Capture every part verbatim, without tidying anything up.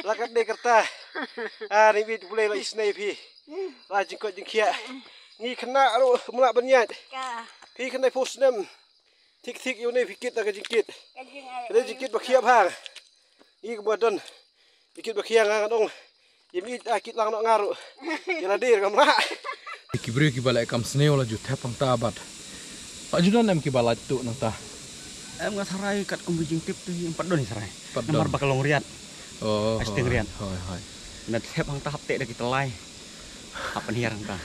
La kat dei kyrta. Ah, ni bit pule la isnei phi. La jingkot jingkhiah. Ngi khynnah ruh mula ban ïaid. Ka. Phi khynnah pho snem. Thik thik ïa une phi kit da ka jingkit. Ka jing ai. Ka dei jingkit ba khiah bha. Ngi kumba don. Jingkit ba khiah nga nga dong. Ïa mi ta kit lang noh nga ruh. Ïa la dir kam lah. Ki briew kiba leh kam sniew la ju thep hangta bad. Pat ju don em kiba lait tuh nangta. Em nga tharai katkum ka jingtip te em pat don tharai. Pat don. Namar ba ka long riat. Oh, ai sting riat. Hoi, hoi. Na thep hangta hap teh da kita lai. Hap pynhiar hangta.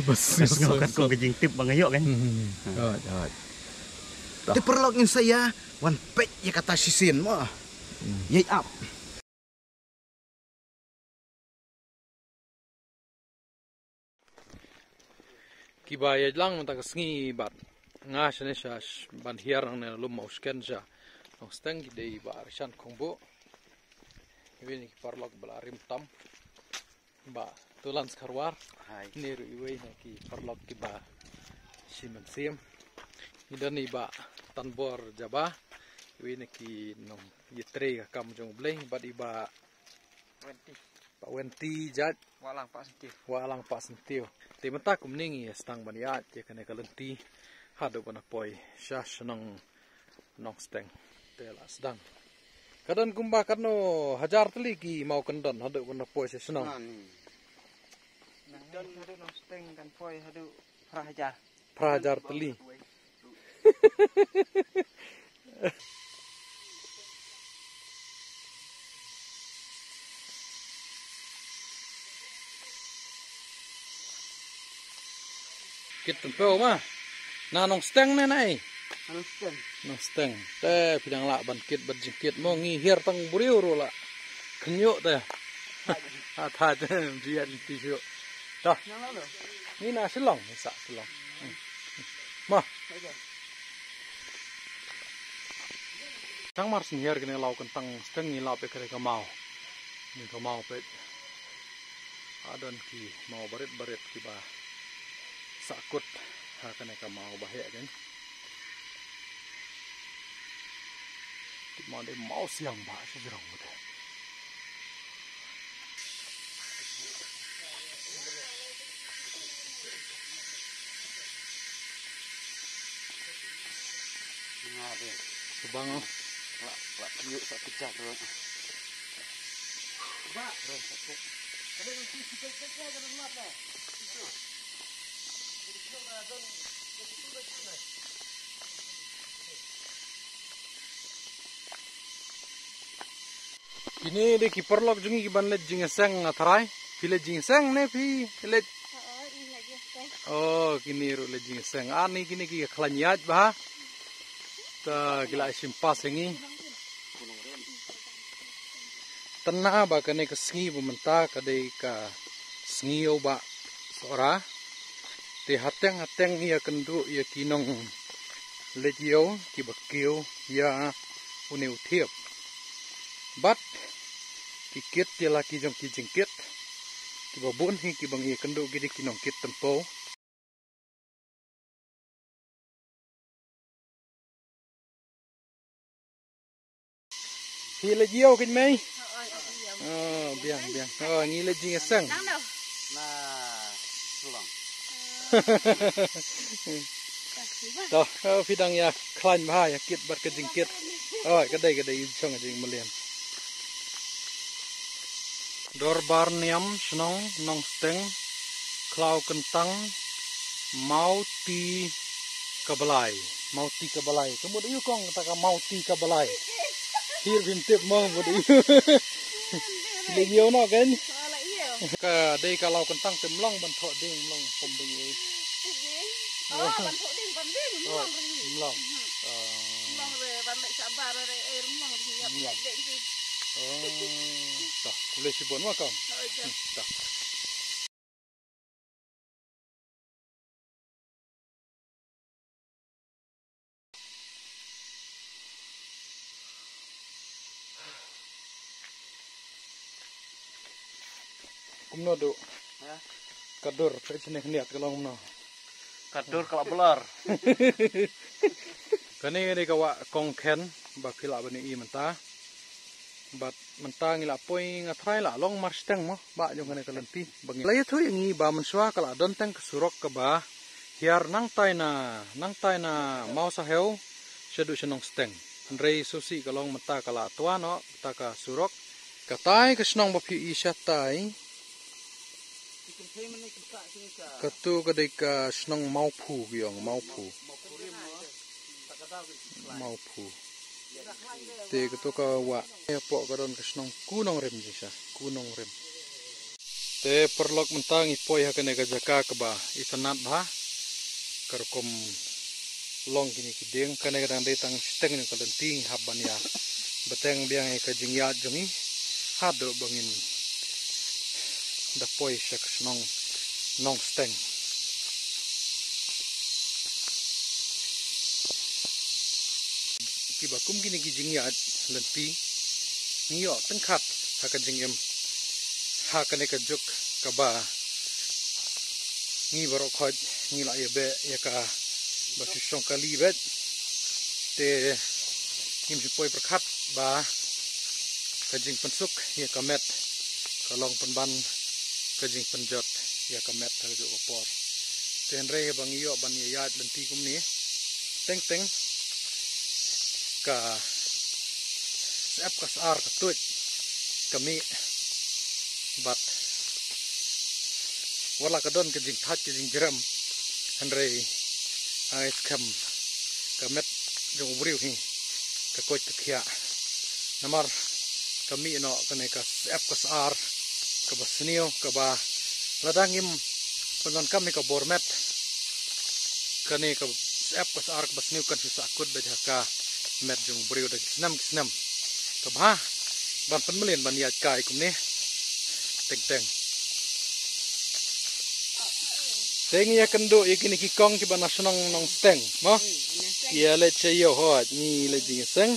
Bas, bas, bas, katkum ka jingtip ba nga ïoh kan. Hmm, hmm, hmm. Hoi, hoi. Te paralok ngin sa ïa wan peit ïa kata shisien mo. Hmm. Ïa ap. Kiba ïaid lang mynta ka sngi bad nga shane sha sh-, ban hiar nangne na lum Mawsken sha Nongsteng ki dei Bah Rishan Khongbuh. Iwei na ki paralok ba la rim tam. Bah Tulan Skharwar. Hai. Kine ruh iwei na ki paralok kiba shim mynsiem. Ngi don i Bah Tanbor Jaba. Iwei na ki nongïatrei ka kam jong U Blei bad i Bah Wenti. Bah Wenti Jait. Wah Lang Pah Syntiew. Wah Lang Pah Syntiew. Te mynta kumne ngi sdang ban ïaid ïa kane ka lynti haduh ban poi sha shnong Nongsteng. Te la sdang. Ka don kumba katno hajar tylli ki maw kyndon haduh ban poi sha shnong. Don haduh Nongsteng kan poi haduh phra hajar. Phra hajar tylli. Kit tympew ma. Na Nongsteng ne nai? Nongsteng. Nongsteng. Te phi dang lah ban kit bad jingkit mo ngi hiar tang briew ruh lah. Kynyoh te. Ha thait te jia ti shu. Dah. Ngi na Shillong, sa Shillong. Hmm. Ma. Tang mar snier kine law kyntang steng ngi law pe kare ka maw. Ni ka maw pe. Adon ki maw barit barit kiba sakut ha kane ka maw ba heh kan. Ki maw de maw siang ba shi jrong mute. Nga de. Kebang oh. Lak lak piuk sak pecah tu. Ba. Ren satu. Kine de ki paralok jong ngi kiban leit jingïaseng nga tharai. Phi leit jingïaseng ne phi leit? Oo, i leit jingïaseng. Oh, kine ruh leit jingïaseng. Ani kine ki khlaiñ ïaid bha. Ta ki la shim pas ïa ngi. Tang na ba kane ka sngi ba mynta ka dei ka sngi u Bah Sohra. Te hateng hateng ïa kynduh ïa ki nongleit ïew kiba kiew ïa une u thiep. Bad ki kit ïa la ki jong ki jingkit kiba bun hi kiba ngi ïa kynduh ki dei ki nongkit tympew. Phi leit ïew kein mei? Oh, biang biang. Oh, ngi leit jingïaseng. Na Shillong. To, oh, phi dang ïa khlaiñ bha ïa kit bad ka jingkit. Oh, ka dei ka dei jong jingmlien. Dorbar Niam, shnong Nongsteng, khlaw kyntang, Mawti Kablai. Mawti Kablai. Ka mut ïu kong kata ka Mawti Kablai. Hir bim tip mo mut ïu. Lei ïew no kan. Ka dei ka law kyntang te mlong ban thoh ding mlong pom ding ei. Oh, ban thoh ding pom ding mlong ri. Mlong. Mlong re ban lei shabar re ei mlong ri. Mlong. Oh, ta, kule shibun wa kong. Ta. Kumno du? Ha? Ka dur, ka chine khniat ka long kumno? Ka dur ka la blur. Kane kane ka wah kong khen ba phi lah ban ïohi mynta. Bad Mynta ngi la poi, nga trai la long marsteng mo ba jong kane ka lynti. Ba ngi la ïathuh ïa ngi ba mynshuwa ka la don teng ka surok kaba hiar nangtai na, nangtai na Mawsahew shaduh sha Nongsteng. Hynrei shuh shuh ka long mynta ka la twa noh kata ka surok. Katai ka shnong ba phi i shatai, katu ka dei ka shnong Mawphu, ki ong Mawphu. Mawphu. Te katu ka wah, eh, hapoh ka don ka shnong Kunongrim, jingshisha Kunongrim. Te paralok, mynta ngi poi ha kane ka jaka kaba itynnad bha. Ka rukom long kine ki dieng, kane ka dang dei tang shiteng jong ka lynti, ngi hap ban ïa bteng biang ïa ka jingïaid jong ngi haduh ba ngin da poi sha ka shnong Nongsteng. Kiba kum kine ki jingïaid lynti ngi ïoh tyngkhat ha ka jingim ha kane ka juk kaba ngi baroh khoit ngi la ïa beh ïa kaba shu shong kali beit. Te ngim shym poi pyrkhat ba ka jingpynsuk ïa ka met ka long pynban ka jingpynjot ïa ka met ha kajuh ka por. Te hynrei ba ngi ïoh ban ïa ïaid lynti kumne, teng teng ka syep ka sar ka tuid ka mih bad wat la ka don ka jingthait ka jingjrem, hynrei ai skhem ka met jong u briew hi ka koit ka khiah. Namar ka mih noh kane ka syep ka sar kaba sniew, kaba lada ngim pyndonkam ïa ka bor met, kane ka syep ka sar kaba sniew kan shu sahkut beit ha ka met jong u briew da ki snem ki snem. Kaba ban pynmlien ban ïaid kai kumne teng teng. Te ngi ïa kynduh ïa kine ki kong kiba na shnong Nongsteng mo. Ki ïa leit sha ïew, hooid, ngi leit jingïaseng.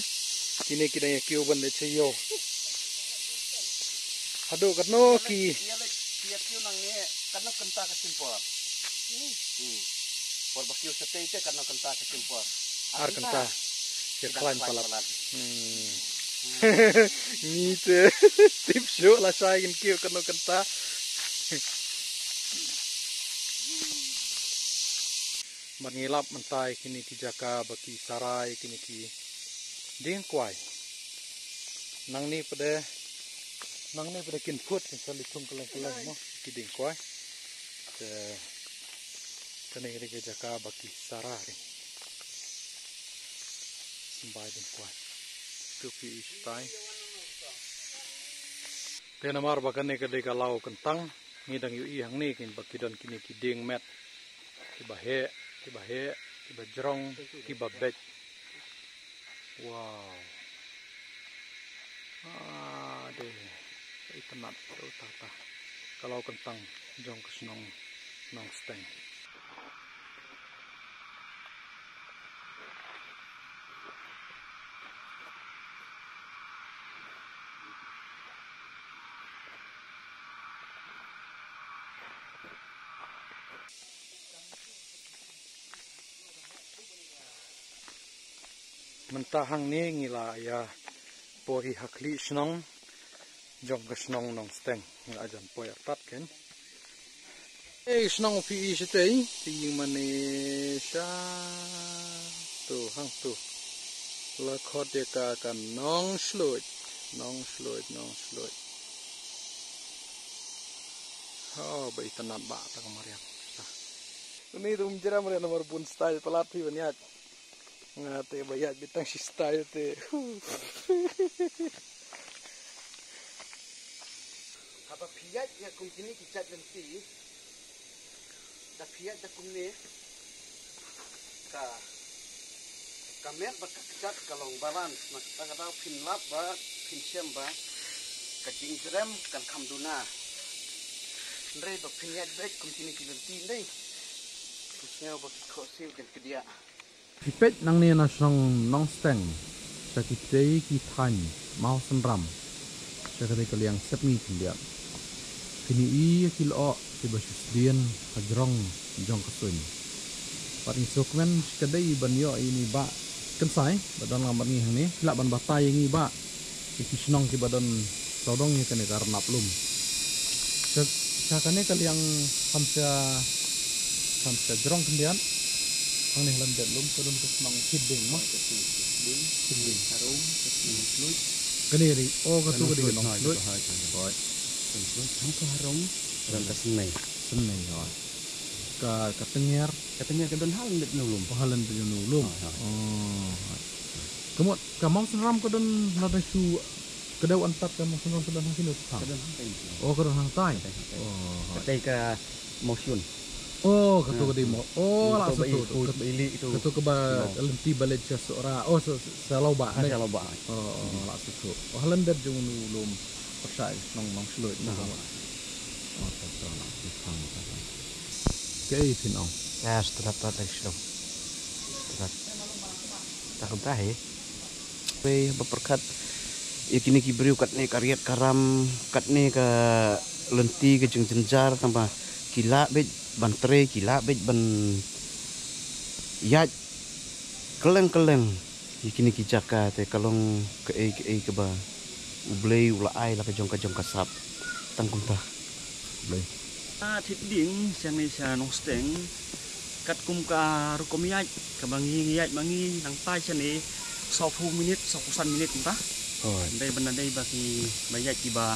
Kine ki dang ïa kiew ban leit sha ïew. Haduh katno ki ïa leit, ki ïa kiew nangne, katno kynta ka shim por? Hmm. Por ba kiew shatei te katno kynta ka shim por? Ar kynta. Ïa khlaiñ palat. Hmm. Ngi te tip shuh lashai kin kiew katno kynta. Bad ngi lap mynta ïa kine ki jaka ba ki sara ïa kine ki dieng kwai. Nangne pat de, nangne pat de kin phut, kin sa leit thung kylleng kylleng mo ki dieng kwai. Te kane ka dei ka jaka ba ki sara ri. Symbai dieng kwai. Tu phi i shatai. Te namar ba kane ka dei ka law kyntang, ngi dang ïohi hangne kin ba ki don kine ki dieng met kiba heh, kiba heh, kiba jrong, kiba beit. Wow. Ah, de. Itynnad, uta uta. Ka law kyntang jong ka shnong Nongsteng. Mynta hangne ngi la ïa poi ha khlieh shnong jong ka shnong Nongsteng. Ngi la jan poi artat ken. Ei, shnong phi i shatei, phi ïing mane sha tu, hangtu. La khot ïa ka ka Nongsluid, Nongsluid, Nongsluid. Oh, ba itynnad ba ta ka mariang. Une tu um jrem re namar bun style palat phi ban ïaid. Nga te ba ïaid beit tang shi style te. Haba phi ïaid ïa kum kine ki jait lynti, da phi ïaid da kumne, ka, ka met bad ka kjat ka long balance, na kata ka daw phin lap ba phin shem ba ka jingjrem kan kham duna. Hynrei ba phin ïaid beit kum kine ki lynti hynrei, phin sngew ba ki khohsiew kin kdiah. Phi peit nangne na shnong Nongsteng, sha kitei ki thaiñ Mawsynram, sha katei ka liang Sepngi khyndiat, phin ïohi ïa ki lyoh kiba shu sdien ha jrong jong ka suiñ. Bad ngi sngewkmen shi ka dei ban ïoh ïa ine i bah Kynsai ba don lang bad ngi hangne, phi lah ban batai ïa ngi bah. Ki shnong kiba don sawdong ïa kane ka Rnap Lum. Sha, sha kane ka liang kham sha, kham sha jrong khyndiat. Hangne Lyndet Lum ka don ka shnong Thitding mo. Thitding. Harum, Nongshluit. Kane ri, oh, kato ka dei ka Nongshluit. Hooid. Nongshluit, hangto harum, don ka Synei. Synei, hooid. Ka, ka Tyngiar. Ka Tyngiar ka don ha Lyndet Lum. Oh, ha Lyndet Lum. Hooid, hooid. Oh, hooid. Ka mut, ka Mawsynram ka don lada shu, ka dei u Antat ka Mawsynram ka don ha kino thang? Ka don hangtai. Oh, ka don hangtai. Ka don hangtai. Oh, hooid. Katai ka Mawshun. Oh, kato ka dei Maw. Oh, la shuh shuh. Kato kaba lynti ba leit sha Sohra. Oh, sha, sha Lawbah. Ha, sha Lawbah. Oh, oh, la shuh shuh. Oh, ha Lyndet jong u Lum. Pyrshah shnong Nongshluit. Oh, kato la shuh shuh. Kaei phin ong? Ya, setelah tat ai shnong. Setelah. Tak entah, eh. Wei ba pyrkhat ïa kine ki briew katne ka riat ka ram, katne ka lynti ka jingjynjar, tangba ki lah beit ban trei, ki lah beit ban ïaid kylleng kylleng ïa kine ki jaka, te ka long kaei kaei kaba U Blei u la ai la ka jong ka jong ka sap. Tang kumta. Blei. Ah, Thitding, shane sha Nongsteng. Katkum ka rukom ïaid, kaba ngi ngi ïaid ma ngi nangta shane, sawphew minit, sawphew san minit kumta. Hooid. Dei ban dei ba ki, ba ïaid kiba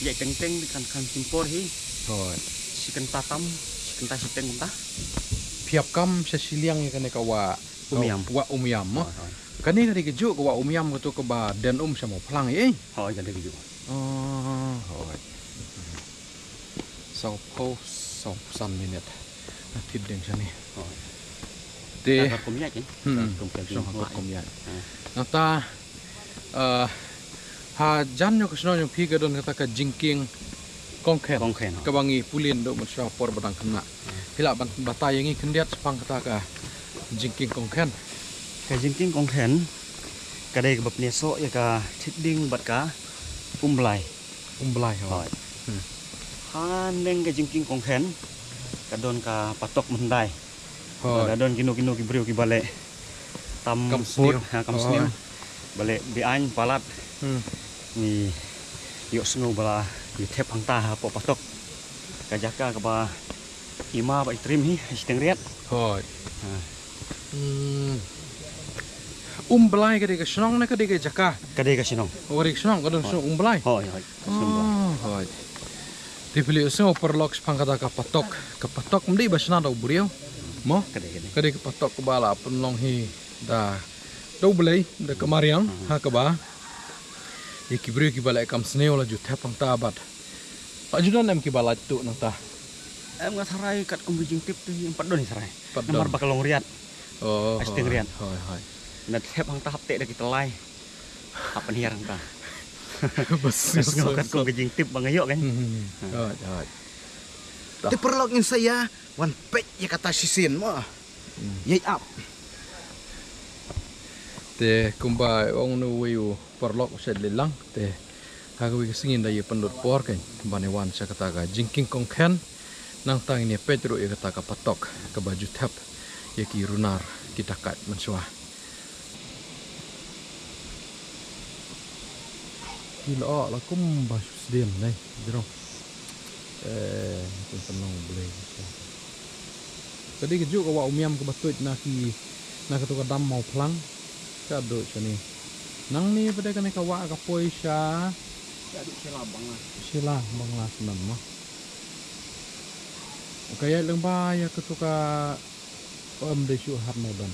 ïaid teng teng kan kan shim por hi. Hooid. Shi kynta tam, shi kynta shiteng kumta. Phi hap kam sha shiliang ïa kane ka wah. Umiam. Wah Umiam mo. Hooid, hooid. Kane ka dei kajuh ka wah Umiam kato kaba den um sha Mawphlang ei. Hooid, ka dei kajuh. Oh, hooid. Sawphew, sawphew san minit. Na Thitding shane. Hooid. Te. Ka rukom ïaid, eh? Hmm. Ka rukom ïaid. Shong ka rukom ïaid. Ha. Nangta, eh, hajan jong ka shnong jong phi ka don kata ka jingkieng kongkhen. Kongkhen, ha. Kaba ngi pule naduh mynshwa por ba dang khynnah. Phi lah ban batai ïa ngi khyndiat shaphang kata ka jingkieng kongkhen. Ka jingkieng kongkhen ka dei kaba pynïasoh ïa ka Thitding bad ka Umblai. Umblai, hooid. Hooid. Hmm. Haneng ka jingkieng kongkhen ka don ka patok myndai. Hooid. Lada don kino kino ki briew kiba leh tam kam sniew. Ha, kam sniew. Hooid. Ba leh be-aiñ palat. Hmm. Ngi ïohsngew ba la ïa thep hangta hapoh patok. Ka jaka kaba i ma ba i trim hi, ha shiteng riat. Hooid. Ha. Hmm. Umblai ka dei ka shnong ne ka dei ka jaka? Ka dei ka shnong. Oh, ka dei ka shnong, ka don shnong Umblai. Hooid, hooid. Ka shnong Umblai. Oh, hooid. Te phi la ïohsngew paralok shaphang kata ka patok. Ka patok ym dei ba shna da u briew. Mo? Ka dei, ka dei. Ka dei ka patok kaba la pynlong hi da, da U Blei, da ka mariang, ha kaba ïa ki briew kiba leh kam sniew la ju thep hangta bad. Pat ju don em kiba lait tuh nangta? Em, nga tharai katkum ka jingtip te em pat don hi tharai. Pat don. Namar ba ka long riat. Oh, ha shiteng riat. Hooid, hooid. Nda thep hangta hap teh da ki tylli. Hap pynhiar hangta. Bas, bas, katkum ka jingtip ba nga ïoh kan. Hmm, hmm, hmm. Ha. Hooid, hooid. Te paralok ngin sa ïa wan peit ïa kata shisien mo. Hmm. Ïa ap. Te kumba ong uwei u paralok u shait leit lang, te ha kawei ka sngi nda ïa pynlut por kan ban ïa wan sha kata ka jingkieng kongkhen. Nangta ngin ïa peit ruh ïa kata ka patok kaba ju thep ïa ki runar ki dakaid mynshuwa. Ki la, oh, la kumba shu sdien ne jrong. Eh, kin pynlong Blei. Ka dei kajuh ka wah Umiam kaba tuid na ki, na kato ka dam Mawphlang. Shaduh shane. Nangne pat kane ka wah ka poi sha, shaduh Shela Bangla. Shela Bangla shnong mo. Ka ïaid lyngba ïa kato ka, oh, ym dei shuh Hat Mawdon.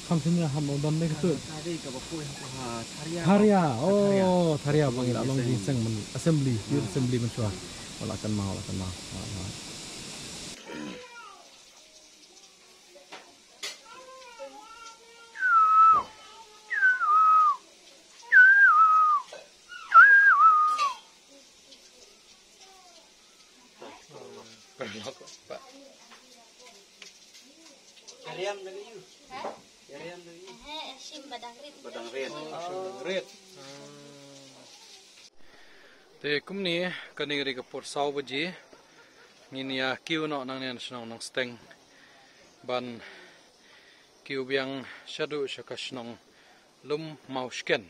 Kam shane Hat Mawdon dei kato. Ka dei kaba poi ha Tharia. Tharia. Oh, Tharia ba ngi la long jingseng, assembly, youth assembly mynshuwa. Wala kan ma, wala kan ma. Ariam da yu. Ha? Ariam da yu. Eh, eh, shim badang rit. Badang rit. Oh, shim badang rit. Te kumne kane ka dei ka por saw baje. Ngin ïa kiew noh nangne na shnong Nongsteng ban kiew biang shaduh sha ka shnong Lum Mawshken.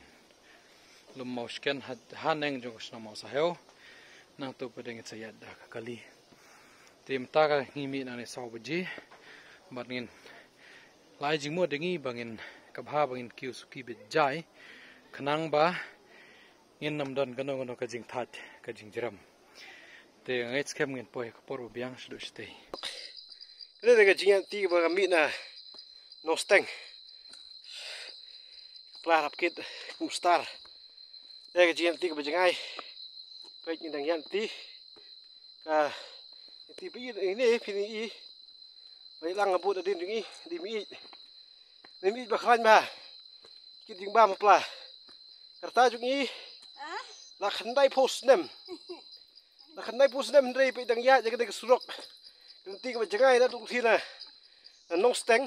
Lum Mawshken ha, ha neng jong ka shnong Mawsahew. Nangta pat ngin sa ïaid da ka kali. Te mynta ka ngi mih nangne saw baje. Bad ngin la ai jingmut da ngi ba ngin, ka bha ba ngin kiew suki beit jai. Khnang ba ngin ym don kano kano ka jingthait, ka jingjrem. Te nga ngeit skhem ngin poi ka por ba biang shaduh shatei. Kane ka jingïaid lynti ba nga mih na Nongsteng. Kla hap kit kum star. Te ka jingïaid lynti kaba jngai. Peit ngi dang ïaid lynti. Ka lynti ba ine phi ine. Ba ïalang ka bud hadien jong i, dei mih. Dei mih ba khlaiñ bha. Kit jingbam pla. Ka rta jong i. La khyndai phew snem. La khyndai phew snem hynrei peit dang ïaid ïa kane ka surok. Ka lynti kaba jngai naduh lynti na, na Nongsteng.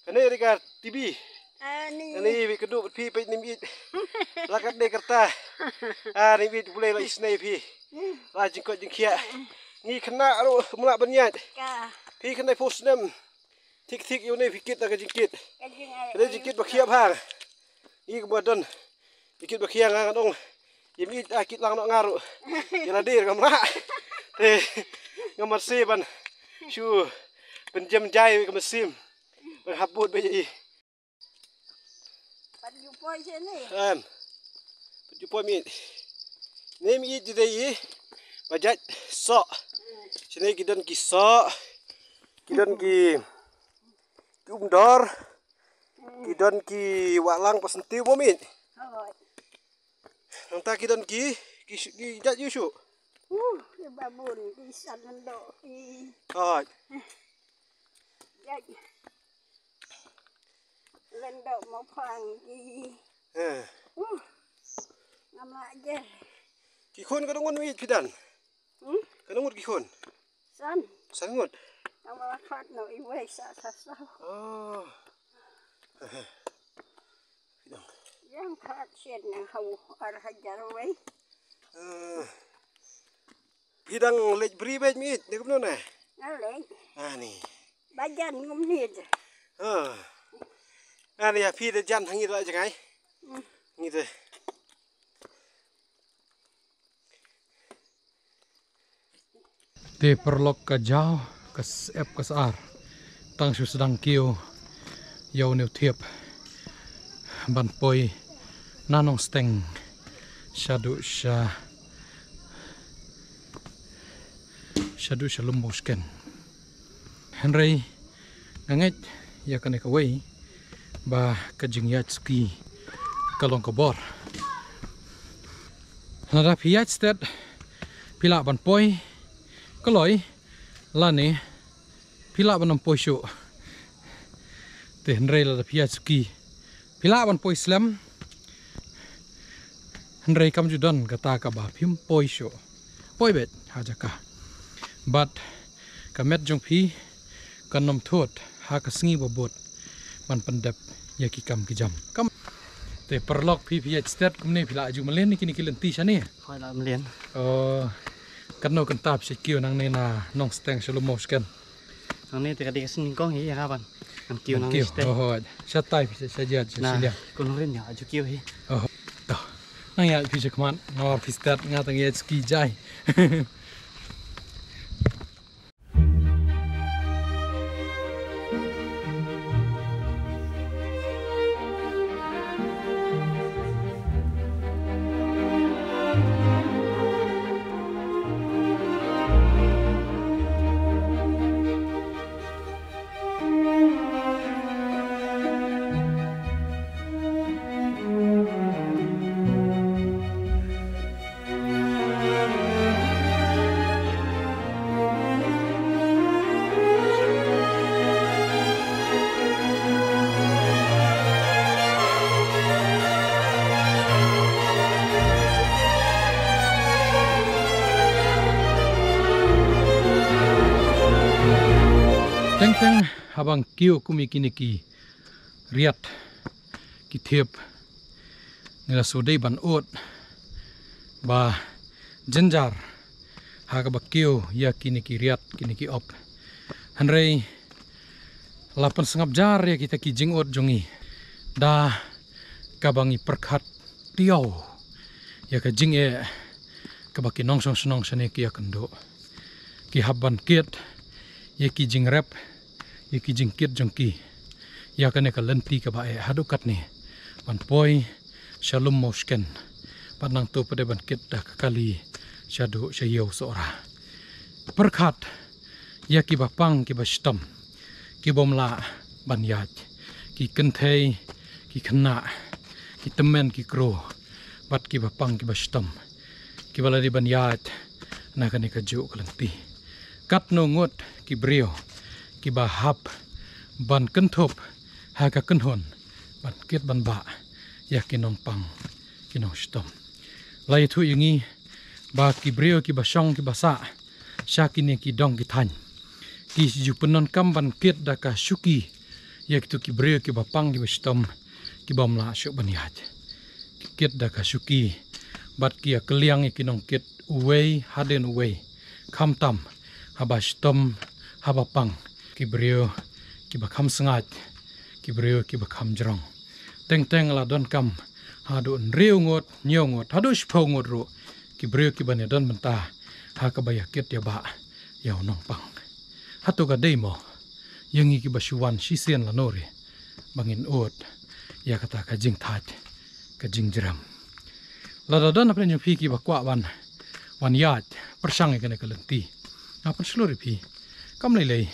Kane ri ka T V. Ani wi ka duh bad phi peit nim ïeit. La kat dei ka rta. Ah, nim ïeit Blei la isnei phi. La jingkoit jingkhiah. Ngi khynnah ruh mlah ban ïaid. Phi khynnah phew snem. Thik thik ïa une phi kit da ka jingkit. Ka dei jingkit ba khiah bha. Ngi kumba don. Jingkit ba khiah nga nga dong. Ïa mi da kit lang noh nga ruh. Ïa la dei ngam lah. Te ngam marsi ban shu pynjem jai ka mynsiem. Ban hap bud ba ïa i. Pat ju poi shane. Em. Pat ju poi mi. Ne mi ïeit dei i. Ba jait soh. Shane ki don ki soh. Ki don ki, ki umdor. Ki don ki wah lang ba senti mo mi. Hoi. Nangta ki don ki, ki, ki jait ïu shu. Uh, ki babun, ki san lendo, ki. Hoi. Jait. Lendo mo phang ki. Eh. Uh. Ngam lah je. Ki khun ka ngut mi phi dan. Hmm? Ka ngut ki khun. San. San ngut. Ngam lah khat no iwei sa sa sa. Oh. Phi dang. Yang khat sien na hau ar hajar wei. Eh. Phi dang leit bri bad mi ne kumno ne? Nga leit. Ani. Ba jan ngum ni je. Ha. Ani ya phi da jan hangi da jangai. Hmm. Ngi de. Te paralok ka jaw ka sep ka sar. Tang shu sdang kiew ïa une u thiep ban poi na Nongsteng shaduh sha shaduh sha Lum Mawshken. Hynrei nga ngeit ïa kane kawei ba ka jingïaid suki ka long ka bor. Lada phi ïaid stet phi lah ban poi kloi lane phi lah ban ym poi shuh. Te hynrei lada phi ïaid suki phi lah ban poi slem. Hynrei kam ju don kata kaba phim poi shuh. Poi beit ha jaka. Bad ka met jong phi kan ym thut ha ka sngi ba bud ban pyndep ïa ki kam ki jam. Kam te paralok phi phi ïaid stet kumne phi lah ju mlien ïa kine ki lynti shane. Khoi lah mlien. Oh. Katno kynta phi sa kiew nangne na Nongsteng sha Lum Mawshken. Nangne te ka dei ka sien kong hi ïa nga ban. Ngan kiew nangne stet. Oh, oh. Sha tai phi sa ïaid sha shiliang. Kun rin ïa ju kiew hi. Oh. To. Nang ïaid phi sha khmat, nang phi stet nga tang ïaid ski jai. Teng teng haba nga kiew kum ïa kine ki riat ki thiep. Nga la shu dei ban ud ba jynjar ha kaba kiew ïa kine ki riat kine ki op. Hynrei la pynsngap jar ïa kita ki jingud jong ngi da kaba ngi pyrkhat tiaw ïa ka jingeh kaba ki nongshong shnong shane ki ïakynduh. Ki hap ban kit ïa ki jingrep, ïa ki jingkit jong ki ïa kane ka lynti kaba eh haduh katne, ban poi sha lum Mawshken, bad nangta pat de ban kit da ka kali shaduh sha ïew Sohra. Pyrkhat ïa kiba pang kiba shitom, kibym lah ban ïaid, ki kynthei, ki khynnah, ki tymmen ki kro, bad kiba pang kiba shitom, kiba la dei ban ïaid na kane kajuh ka lynti. Katno ngut ki briew kiba hap ban kynthup ha ka kynhun ban kit ban bah ïa ki nongpang ki nongshitom. La ïathuh ïa ngi ba ki briew kiba shong kiba sah sha kine ki dong ki thaiñ, ki ju pyndonkam ban kit da ka shuki ïa kito ki briew kiba pang kiba shitom, kibym lah shuh ban ïaid. Ki kit da ka shuki bad ki ïakylliang ïa ki nongkit uwei hadien uwei, khamtam haba shitom haba pang, ki briew kiba kham sngaid, ki briew kiba kham jrong. Teng teng la donkam haduh hynriew ngut, hynñiew ngut, haduh shiphew ngut ruh ki briew kiban ïadon bynta ha kaba ïakit ïabah ïa u nongpang. Hato ka dei mo ïa ngi kiba shu wan shisien lano re ba ngin ud ïa kata ka jingthait, ka jingjrem? Lada don hapdeng jong phi kiba kwah ban wan ïaid pyrshang ïa kane ka lynti, nga pynshlur ïa phi, kam lei lei,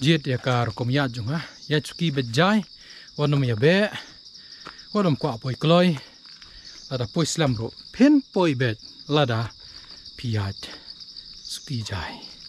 jied ïa ka rukom ïaid jong nga, ïaid shuki beit jai, wat nym ïabeh, wat nym kwah poi kloi. Lada poi slem ruh phin poi beit lada phi ïaid shuki jai.